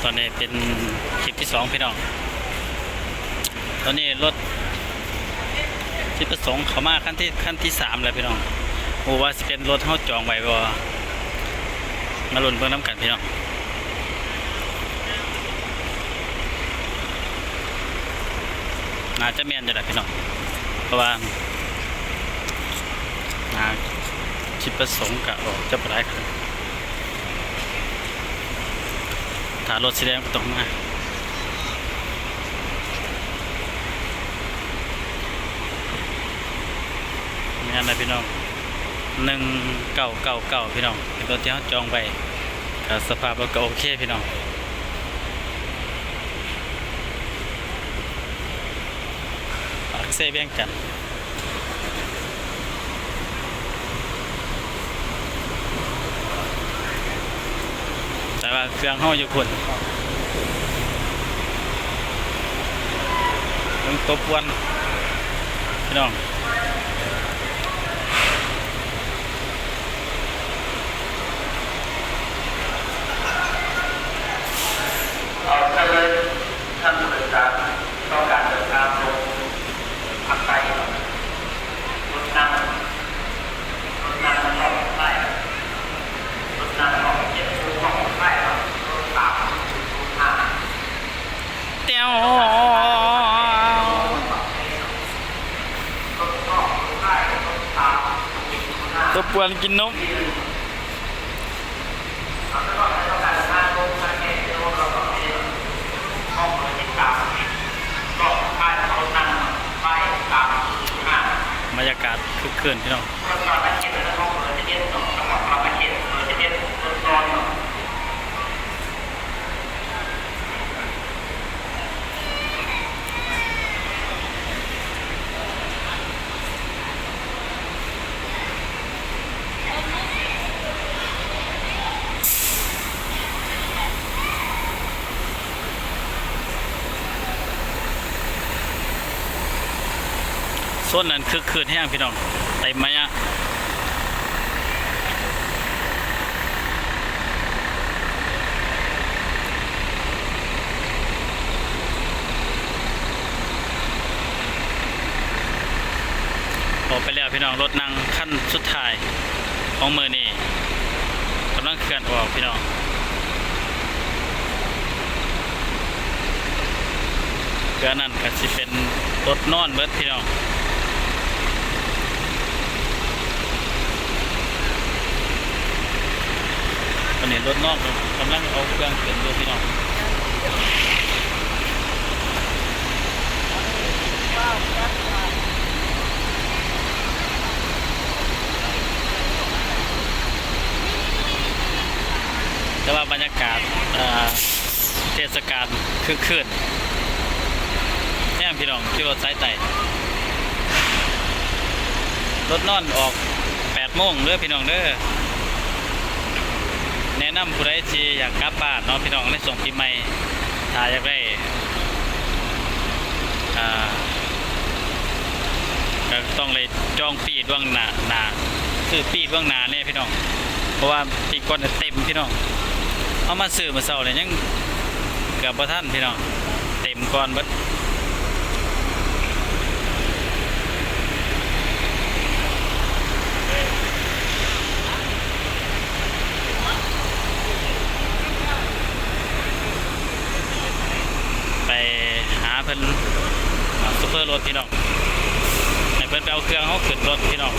ຕອນນີ້ເປັນຄລິບທີສອງພີ່ນ້ອງ. ຕອນນີ້ລົດທິດປະສົງເຂົ້າມາຄັນທີ ຄັນທີສາມແລ້ວພີ່ນ້ອງ. ບໍ່ຮູ້ວ່າຊິເປັນລົດເຮົາຈອງໄວ້ບໍ່ ມາລຸ້ນເບິ່ງນຳກັນພີ່ນ້ອງ. ໜ້າຈະແມ່ນຢູ່ແຫຼະພີ່ນ້ອງ ເພາະວ່າ ອ່າ ທິດປະສົງກະອອກຈະບໍ່ຫຼາຍຄັນ. ຖ້າລົດສີແດງບໍ່ຕ້ອງມາ. ແມ່ນແຫຼະພີ່ນ້ອງ ໜຶ່ງເກົ້າເກົ້າເກົ້າ ພີ່ນ້ອງ ເປັນລົດທີ່ເຮົາຈອງໄວ້. ກະສະພາບລົດກະໂອເຄພີ່ນ້ອງ. ປາກເຊວຽງຈັນ ແຕ່ວ່າເຄື່ອງເຮົາຢູ່ພຸ້ນ. ເບິ່ງຕົວປ່ວນພີ່ນ້ອງ. ຂໍເຊີນທ່ານຜູ້ໂດຍສານທີ່ຕ້ອງການເດີນທາງລົງພາກໃຕ້ ລົດນັ່ງ ລົດນັ່ງຫ້ອງສຸດທ້າຍ ລົດນັ່ງຫ້ອງເຈັດໂມງຫ້ອງສຸດທ້າຍ ລົດສາມຫ້າ ແຕ້ວ ຕົວປ່ວນກິນນົມ. ບັນຍາກາດຄຶກຄື້ນພີ່ນ້ອງ. ໂຊນນັ້ນຄຶກຄື້ນແຮງພີ່ນ້ອງ ເຕັມມາຍະ. ອອກໄປແລ້ວພີ່ນ້ອງ ລົດນັ່ງຄັນສຸດທ້າຍຂອງມື້ນີ້ ກຳລັງເຄື່ອນອອກພີ່ນ້ອງ. ເທື່ອນັ້ນກະຊິເປັນລົດນອນເບິດພີ່ນ້ອງ. ຕອນນີ້ລົດນອນກຳລັງເອົາເຄື່ອງຂຶ້ນຢູ່ພີ່ນ້ອງ. ແຕ່ວ່າບັນຍາກາດ ເອີ ເທດສະການຄຶກຄື້ນແຮງພີ່ນ້ອງ ຂີ່ລົດສາຍໃຕ້ ລົດນອນອອກແປດໂມງເດີພີ່ນ້ອງເດີ. ແນະນຳຜູ້ໃດທີ່ຢາກກັບບ້ານເນາະພີ່ນ້ອງ ໃນຊ່ວງປີໃໝ່ ຖ້າຢາກໄດ້ ອ່າ ກະຕ້ອງໄດ້ຈອງປີ້ລ່ວງໜ້າ ໜ້າ ຊື້ປີ້ລ່ວງໜ້າແດ່ພີ່ນ້ອງ ເພາະວ່າປີກ່ອນເຕັມພີ່ນ້ອງ. ເຮົາມາຊື້ມື້ເຊົ້ານີ້ຍັງເກືອບບໍ່ທັນພີ່ນ້ອງ ເຕັມກ່ອນເບິດ. ໄປຫາເພິ່ນ ອ່າ ໂຊເຟີລົດພີ່ນ້ອງ ໃຫ້ເພິ່ນໄປເອົາເຄື່ອງເຮົາຂຶ້ນລົດພີ່ນ້ອງ.